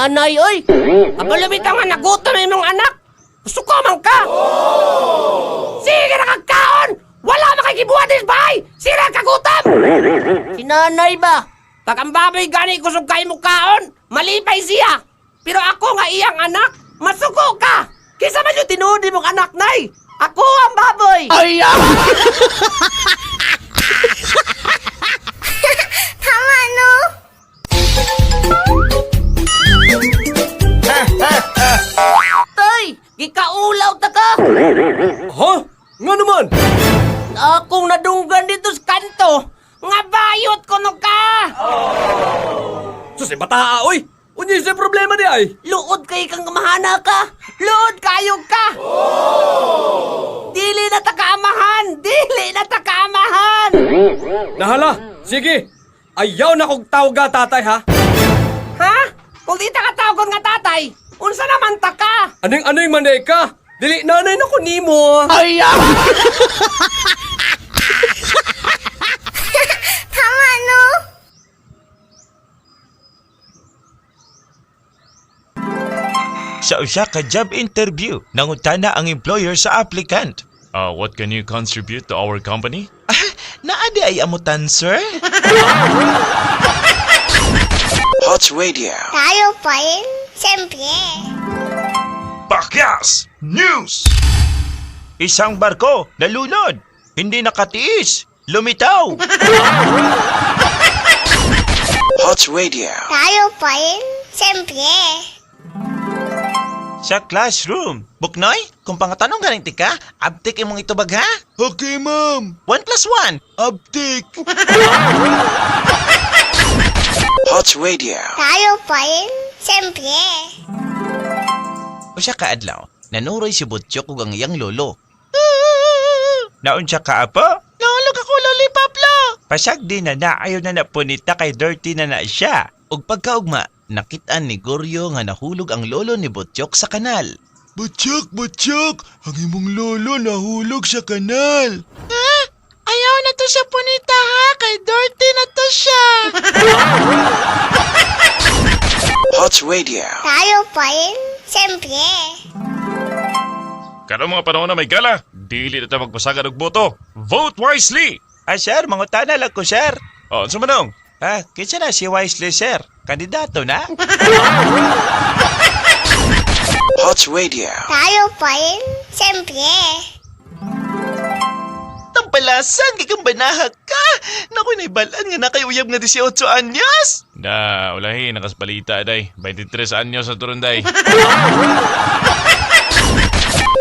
Nanay, oy! Kabalo bitaw nga nagutom imong anak! Suko man ka! Sige na kagkaon! Wala makagibuhat is bahay! Sira kagutom! Si nanay ba? Pag ang baboy gani kusog kay mo kaon, malipay siya! Pero ako nga iyang anak, masuko ka! Kisa man yung tinuod mong anak, nay! Ako ang baboy! Ay! Tama, no? Tay! Gikaulaw ta ka! Ha? Nga naman! Akong nadunggan dito sa kanto! Nga bayot ko no ka! Sus, eh, bata, oy! Unya sa problema di ay! Luod kay kang mahana ka! Luod kayo ka! Dili na takaamahan! Dili na takaamahan! Nahala! Sige! Ayaw na kong tawga, tatay, ha? Ha? Kung di ta ka tawgon nga tatay, unsa naman ta ka? Aning-aning man eh ka! Dili nanay na ko nimo! Ay! Tama, no? Sa usa ka job interview, nangutana ang employer sa applicant. What can you contribute to our company? Ah, naa di ay amutan, sir? Hot Radio. Tayo pa rin, siyempre. Bakyas News! Isang barko nalunod, hindi nakatiis, lumitaw. Hot Radio. Tayo pa rin, siyempre. Sa classroom. Buknoy, kung pangatanong ganing tika, abtik imong itubag ha? Okay, ma'am. 1 plus 1. Abtik. Hot Radio. Tayo pa rin, siyempre. Usa ka adlaw, nanuroy si Butchok ug ang iyang lolo. Naunsa ka apo? Lolo ka ko lollipop lo. Pasag di na na ayaw na na punita kay dirty na na siya. Ug pagkaugma, nakit-an ni Goryo nga nahulog ang lolo ni Butchok sa kanal. Butchok, butchok! Ang imong lolo nahulog sa kanal. Ayaw na to siya punita ha, kay dirty na to siya. Hot Radio. Tayo pa rin, siyempre. Karong mga panahon na may gala, dili na ta magpasagad og boto. Vote wisely! Ah sir, mangutana lang ko sir. Oh, unsa man dong? Ah, kinsa na si Wisely sir? Kandidato na? Hot Radio. Tayo pa rin, siyempre. Tampalasan, gikang banahag ka! Naku, naibalan nga na kay uyab nga 18 anyos! Na, ulahi nakasbalita day. 23 anyos sa turun day.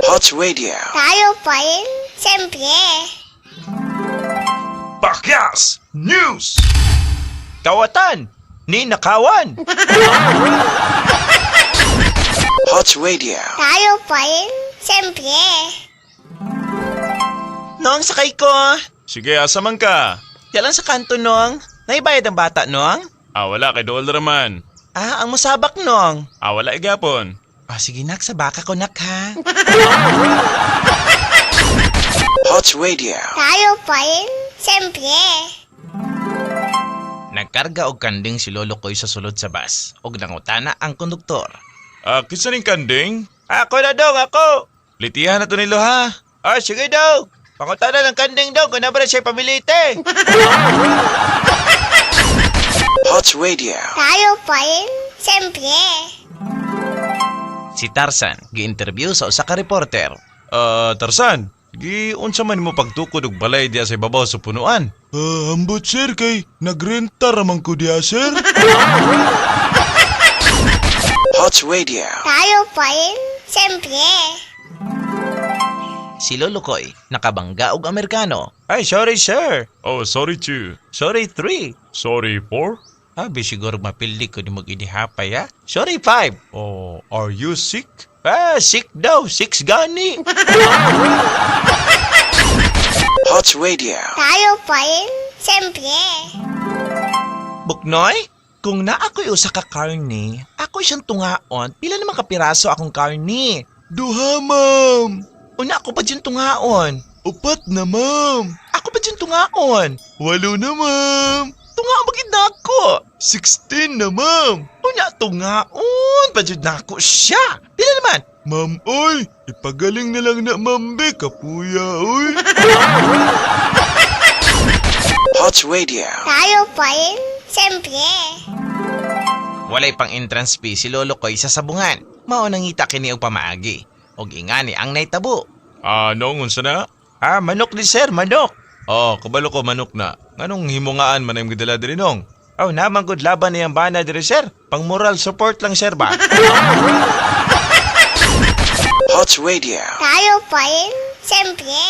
Hot Radio. Tayo pa rin, siyempre. Bakyas News! Kawatan! Ni nakawan! Hot Radio. Tayo pa rin, siyempre. Nong, sakay ko! Sige, asa man ka? Diyan lang sa kanto, Nong. Naibayad ang bata, Nong? Ah, wala kay dool raman. Ah, ang musabak, Nong. Ah, wala igapon. Ah, sige, nak. Sa baka ko, nak, ha? Hot Radio. Tayo pa rin, siyempre. Nagkarga og kanding si Lolo Koy sa sulod sa bus. Og nangutana ang konduktor. Ah, kinsa ning kanding? Ako na dong, ako! Litihan na to nilo ha. Ah, sige daw! Pangutana ng kanding daw, kung na ba na siya pamilite? Hot Radio. Tayo pa rin, siyempre. Si Tarzan, gi-interview sa usa ka reporter. Ah, Tarzan, gi unsa man nimo pagtukod og balay diya sa ibabaw sa punuan? Ah, ambot sir kay nagrenta ramang ko diya sir. Hot Radio. Tayo pa rin, siyempre. Si Lolo Koy, nakabangga og Amerikano. Ay, sorry sir. Oh, sorry two. Sorry three. Sorry four. Abi siguro mapildi ko ni mo inihapay ha. Sorry five. Oh, are you sick? Ah, sick daw. Six gani. Hot Radio. Tayo pa rin, siyempre. Buknoy, kung naa ko'y usa ka karne, ako siyang tungaon, pila naman ka piraso akong karne. Duha, ma'am. Una ako pa dyan tungaon. Upat na, ma'am. Ako pa dyan tungaon. Walo na, ma'am. Tunga magid nako. 16 na, ma'am. Unya tungaon pa jud nako siya. Pila naman? Ma'am, oy, ipagaling na lang na, ma'am, be. Kapuya, oy. Hot Radio. Tayo pa rin, siyempre. Walay pang entrance fee si Lolo koy sa sabungan. Mao nangita kini og pamaagi. Og ingani ang naitabo. Ah, noong unsa na? Ah, manok ni sir, manok. Oh, kabalo ko manok na. Nganong himungaan man ang gidala diri nong? Aw, naman gud laban niyang bana diri sir. Pang moral support lang sir ba? Hot Radio. Tayo pa rin, siyempre.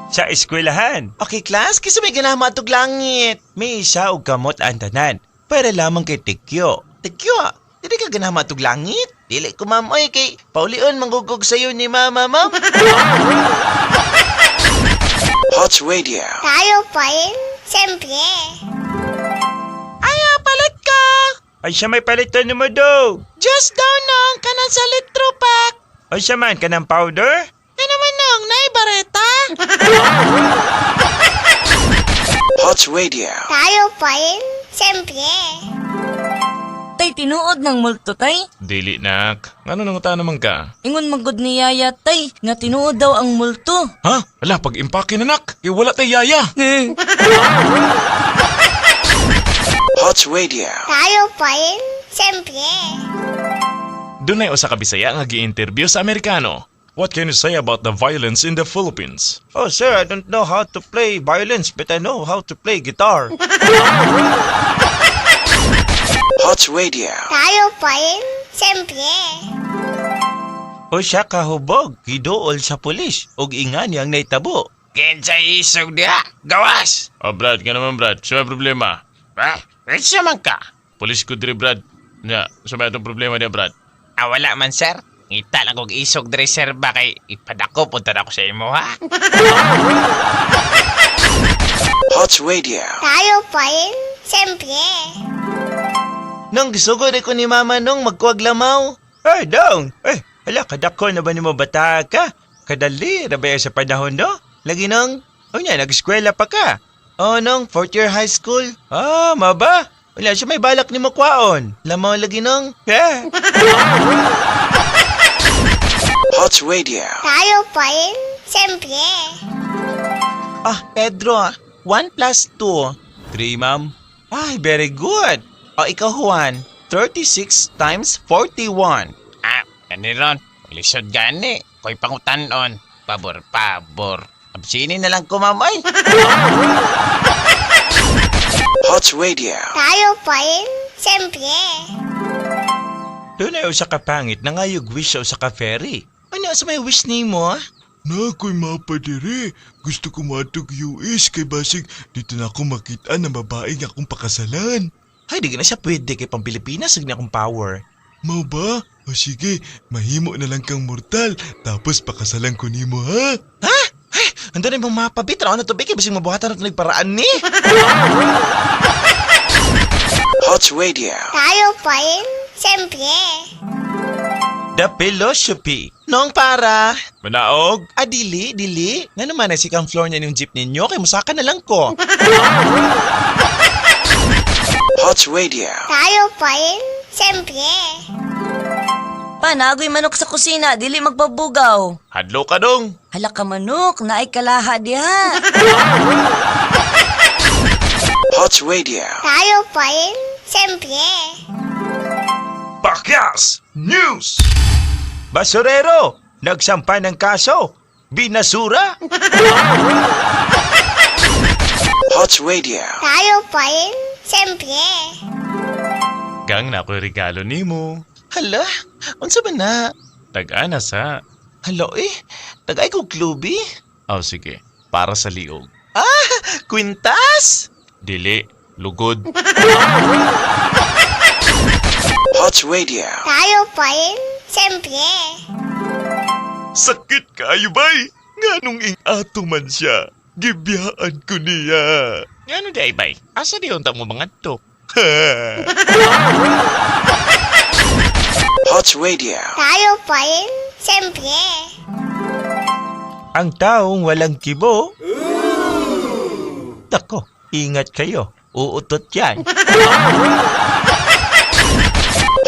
Sa eskwelahan. Okay class, kisa may ganahan maatog langit. May isa og kamot ang tanan. Para lamang kay Tikyo. Tikyo, dili ka ganahan maatog langit? Dili ko ma'am, oy kay paulion manggugog sayo ni mama ma'am. Hot Radio. Tayo pa rin, siyempre. Ay, palit ka! Ay, siya may palitan mo do. Just down nang kanan sa litro pack. Ay, siya man, kanang powder? Yan naman nang, naibareta. Hot Radio. Tayo pa rin, siyempre. Tay, tinuod ng multo, tay. Dili nak. Ngano nang naman ka? Ingon magod ni Yaya, tay, nga tinuod daw ang multo. Ha? Ala, pag impake na nak. Kay wala tay yaya. Hot Radio. Tayo pa rin, siyempre. Dunay usa ka Bisaya nga gi-interview sa Amerikano. What can you say about the violence in the Philippines? Oh, sir, I don't know how to play violins, but I know how to play guitar. Hot Radio. Tayo pa rin, siyempre. O siya kahubog, giduol sa pulis, og ingani ang naitabo. Kinsa isog diha? Gawas! Oh, Brad, nga naman Brad. Sa may problema. Ah, siya man ka. Pulis ko diri Brad. Nya, sa may atong problema niya Brad. Ah, wala man, sir. Ngita lang kog isog diri, sir, ba kay ipadako punta na ako sa imo, ha? Hot Radio. Tayo pa rin, siyempre. Nung gisugod ko ni mama nung magkuwag lamaw. Ay, dong! Eh, hala, kadako na ba ni mo bata ka? Kadali, na ba sa panahon, no? Lagi nung, o niya, nag-eskwela pa ka. Oh, nung, fourth year high school. Ah, maba? Wala siya may balak ni mo kwaon. Lamaw lagi nung. Eh. Hot Radio. Tayo pa rin, siyempre. Ah, Pedro, 1 plus 2. 3, ma'am. Ay, very good. O, ikaw, Juan, 36 times 41. Ah, ron. Lisod gani. Ko'y pangutanon. Pabor, pabor. Absinin na lang ko, mamay. Hot Radio. Tayo pa rin, siyempre. Doon ay usa ka pangit na ngayog wish sa usa ka ferry. Ano sa may wish nimo? Ah? Na ako'y mapa diri. Gusto ko maatog US kay basig dito na ako makita ng babae nga akong pakasalan. Ay, di na siya pwede kay pang Pilipinas ug na akong power. Mao ba? O sige, mahimo na lang kang mortal tapos pakasalan ko nimo ha. Ha? Ay, ando na imong mapa bit. Ano na to, Kay basig mabuhatan na paraan ni. Hot Radio. Tayo pa rin, siyempre. The Philosophy. Noong para. Manaog. Ah, dili, dili. Nga naman na sikang floor niya yung jeep ninyo, kay musaka na lang ko. Hot Radio. Tayo pa rin, siyempre. Pa, naagoy manok sa kusina, dili magpabugaw. Hadlo ka dong. Hala ka manok, naay kalaha diha. Hot Radio. Tayo pa rin, siyempre. Bakyas News! Basurero, nagsampa ng kaso. Binasura? Hot Radio. Tayo pa rin, siyempre. Gang na ako'y regalo nimo. Hala, unsa ba na? Tag-ana sa. Hala eh, tagay kog klubi. Oh, sige. Para sa liog. Ah, kwintas! Dili. Lugod. Hot Radio. Tayo pa rin, siyempre. Sakit kaayo bay. Nganong ing-ato man siya. Gibiyaan ko niya. Ngano di ay bay? Asa di unta mo mga to? Hot Radio. Tayo pa rin, siyempre. Ang taong walang kibo. Dako, ingat kayo. Uutot yan.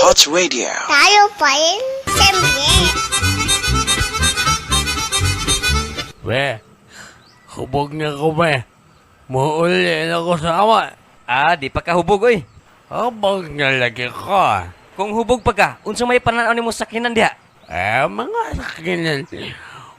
Hot Radio. Tayo pa rin, siyempre. We, hubog na ko be. Muuli na ko sa ama. Ah, di pa ka hubog oy. Hubog na lagi ko. Kung hubog pa ka, unsa may pananaw nimo sa sakinan diha? Eh, mga sakinan,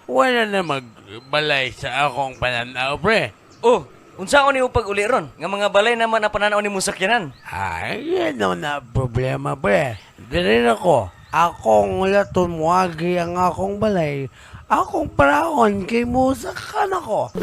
wala na magbalay sa akong pananaw, pre. Oh, unsa ni pag uli ron? Nga mga balay naman ang pananaw nimo sa sakinan. Ay, yan na problema, pre. Dili na ko. Akong laton muagi ang akong balay. Akong paraon kay musakan ako.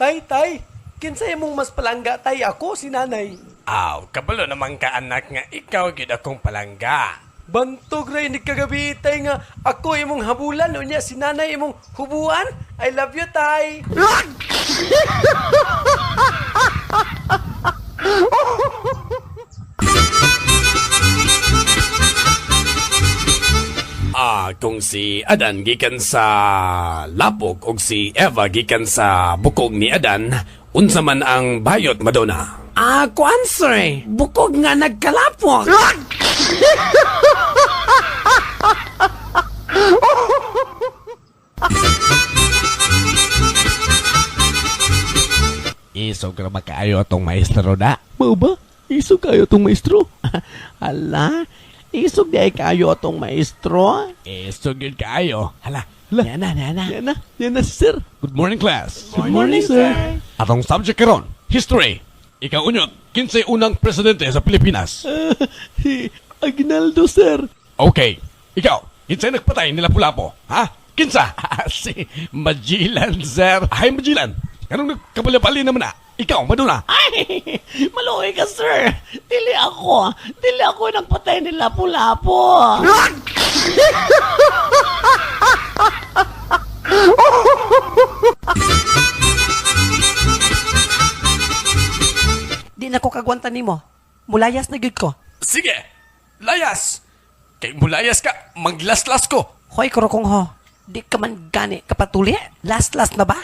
Tay, tay, kinsay mong mas palangga tay ako si nanay. Aw, kabalo naman ka anak nga ikaw gid akong palangga. Bantog ra ni kagabi tay nga ako imong habulan unya si nanay imong hubuan. I love you tay. Ah, kung si Adan gikan sa lapok og si Eva gikan sa bukog ni Adan, unsa man ang bayot Madonna? Ah, kuan sir. Bukog nga nagkalapok. Isog ra makaayo atong maestro da. Mao ba? Isog kayo tong maestro. Hala, isog di ay kayo atong maestro. Isog gyud kaayo. Hala, Hala. yan na, yan na. Yan na, yan na sir. Good morning class. Good morning, sir. Atong subject karon, history. Ikaw unyot, kinsay unang presidente sa Pilipinas? Si Aguinaldo, sir. Okay. Ikaw, kinsay nagpatay nila Pulapo? Ha? Kinsa? Si Magellan, sir. Ay, Magellan. Anong nagkabali-bali naman na? Ikaw, Madonna. Ay, maluoy ka, sir. Dili ako. Dili ako nagpatay ni Lapu-Lapu. Di na ko kagwanta nimo. Mulayas na gyud ko. Sige, layas. Kay mulayas ka, maglaslas ko. Hoy kurokong ho. Di ka man gani kapatuli. Last last na ba?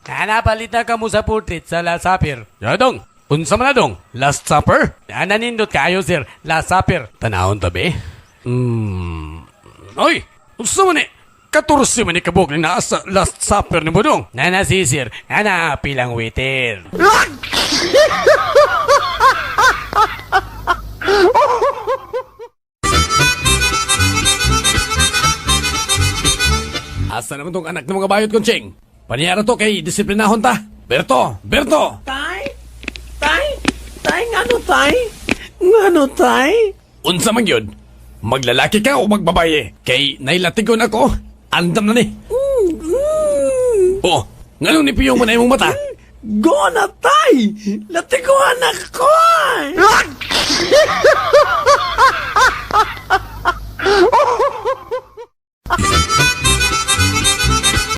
Kana palita ka mo sa portrait sa Last Supper. Yadong, unsa man na dong? Last Supper? Ana nindot kayo sir, Last Supper. Tanahon tabi. Oy, unsa man ni? 14 man ni kabuk ni naa sa Last Supper ni mo dong. Nana si sir, nana pilang waiter. Asa naman tong anak ng mga bayot kong ching? Paniyara to kay disiplinahon ta. Berto! Berto! Tay? Tay? Tay, ngano tay? Ngano tay? Unsa man yun? Maglalaki ka o magbabaye? Kay nailatigon ako, andam na ni. Oh, nganong nipiyong mo na imong mata? Go na tay! Latiguan ako!